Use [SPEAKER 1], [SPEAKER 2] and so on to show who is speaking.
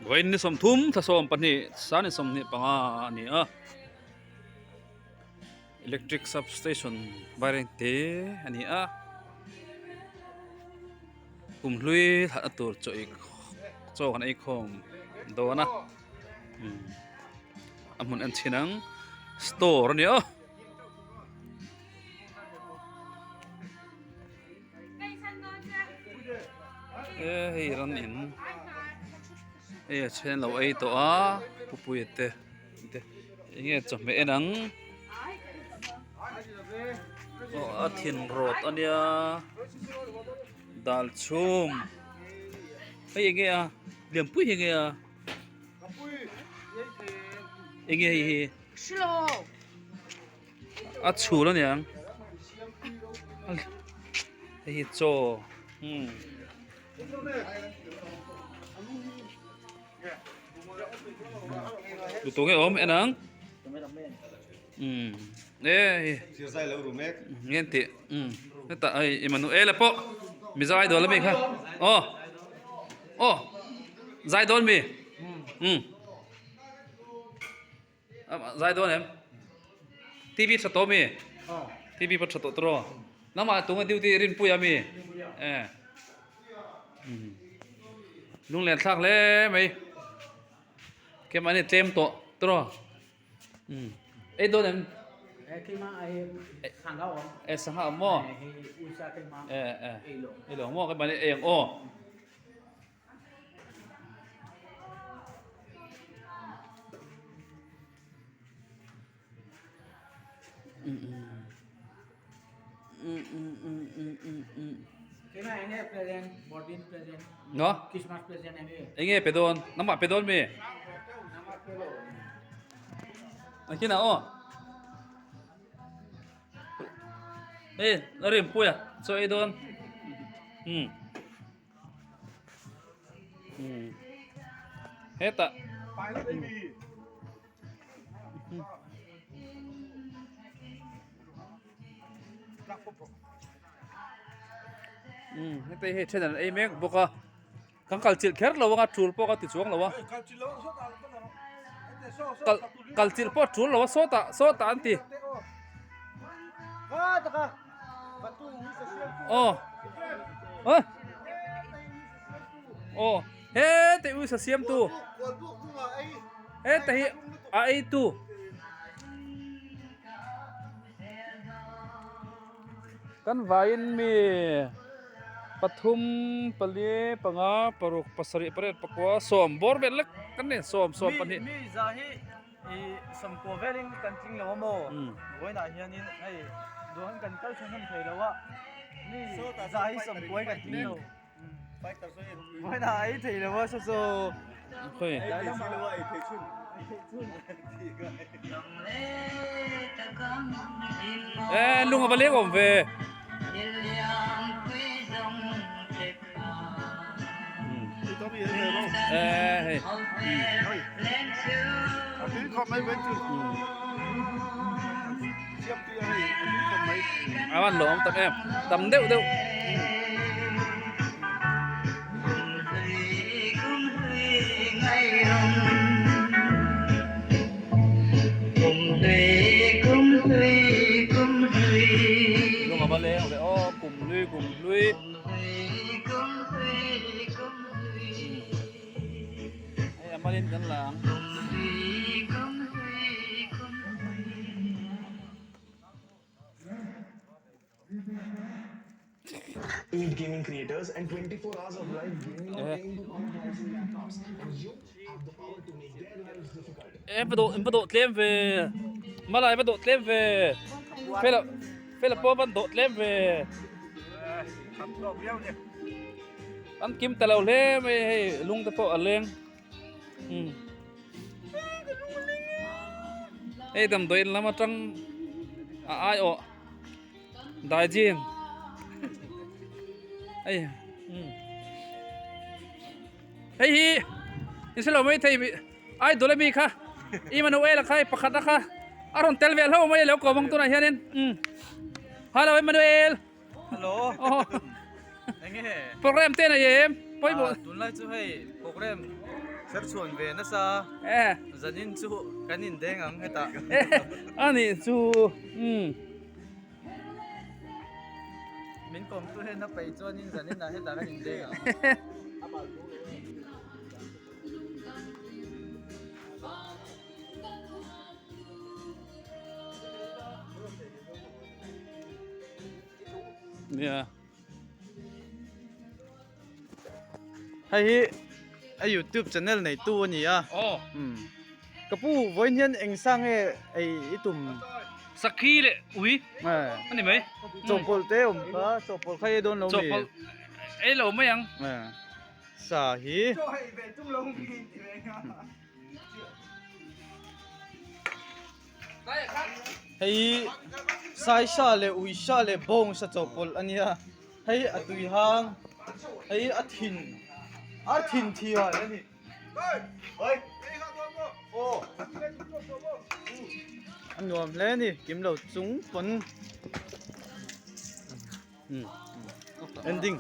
[SPEAKER 1] Vawiin ni 30 thla 12 sani 25 a ni a electric substation vairengte a ni a kum hlui thlah na tur chaw ei chaw kan ei khawm dawn a a hmun en chhin ang store a ni a. E hei ran in hei a then lo ei tawh a pupuia te te enge chawhmeh en ang aw a thin rawt a nia dal chhum hei enge a lianpui hi enge a enge hei hi. A chhul a niang hei hi chaw umm lutuk nge awm en ang umm e hei nge an tih umm hetah hei Emmanuel-a pawh mizo idol ami kha aw aw zai dawn mi umm. Zai dawn em? TV tha tawh mi? TV pawh tha tawh tawh Nangmah tunga duty rinpui a mi? E. Lunglen thlak hle mai. Kem ani tlem tawh tawh. Ei dawn em? E sangha awm maw? E e. Ei lo maw keimah ni ei ang aw. No? Enge pe dawn? Nangmah pe dawn mi? Ang kina aw. Hey, rim puia chaw ei dawn. Hmm. Hetah heta hi hei then an ei mek bawk a kan kal chilh kher lo anga tul pawh ka ti chuang lo a kal kal chilh pawh a tul lo a sawtah sawtah an ti aw aw aw hete uisa siam tu heta hi a ei tu kan vaiin mi pathum pali panga paruk pasarih pariat pakua sawm bawr vel lek kan ni sawm sawm pahnih
[SPEAKER 2] I sawmkua velin kan tling lo a maw? Vawiinah hianin hei duan kan kal tha hnem thei lo a, mi za hi sawmkua hi kan tling lo. Vawiinah a ei thei lo a saw saw.
[SPEAKER 1] E lung a va leng awm ve. A van lawm tak em tam deuh deuh. Lung a va leng ve aw kum hlui kum hlui. Hei a malin kan la ang. Em va dawh em va dawh tlem ve Malai va dawh tlem ve Fela Fela pawh van dawh tlem ve An kim ta lo hle mai hei lung te pawh a leng umm hei damdawi in lam atang a aiawh daijin hei umm hei hi in hre lo mai thei idol ami kha Emmanuel kha hei pakhat a kha a rawn tel ve hlauh mai a lo kawm ang tunah hianin umm hello Emmanuel.
[SPEAKER 2] Hello. Enge?
[SPEAKER 1] Program te nei em? Pawimawh.
[SPEAKER 2] Tunlai chu hei program Serchhuan ve nasa zanin chu kan indeng ang hetah.
[SPEAKER 1] A nih chu umm.
[SPEAKER 2] Min kawmtu hian a peih chuanin zanin ah hetah kan indeng ang.
[SPEAKER 1] Nia.
[SPEAKER 2] Hei hi a youtube channel nei tu a ni a.
[SPEAKER 1] Aw.
[SPEAKER 2] Um. Ka pu vawiin hian eng sa nge ei i tum?
[SPEAKER 1] Sakhi leh ui a ni mai.
[SPEAKER 2] Chawhpawlh te awm kha, chawhpawlh kha ei dawn lo mi?
[SPEAKER 1] Chawhpawlh ei lo mai ang.
[SPEAKER 2] Sa hi. Hei saisa leh uisa leh bawngsa chawhpawlh a nia hei a tui hang hei a thin a thin thial a ni. A nuam hle a ni kim lo chung pawn ending.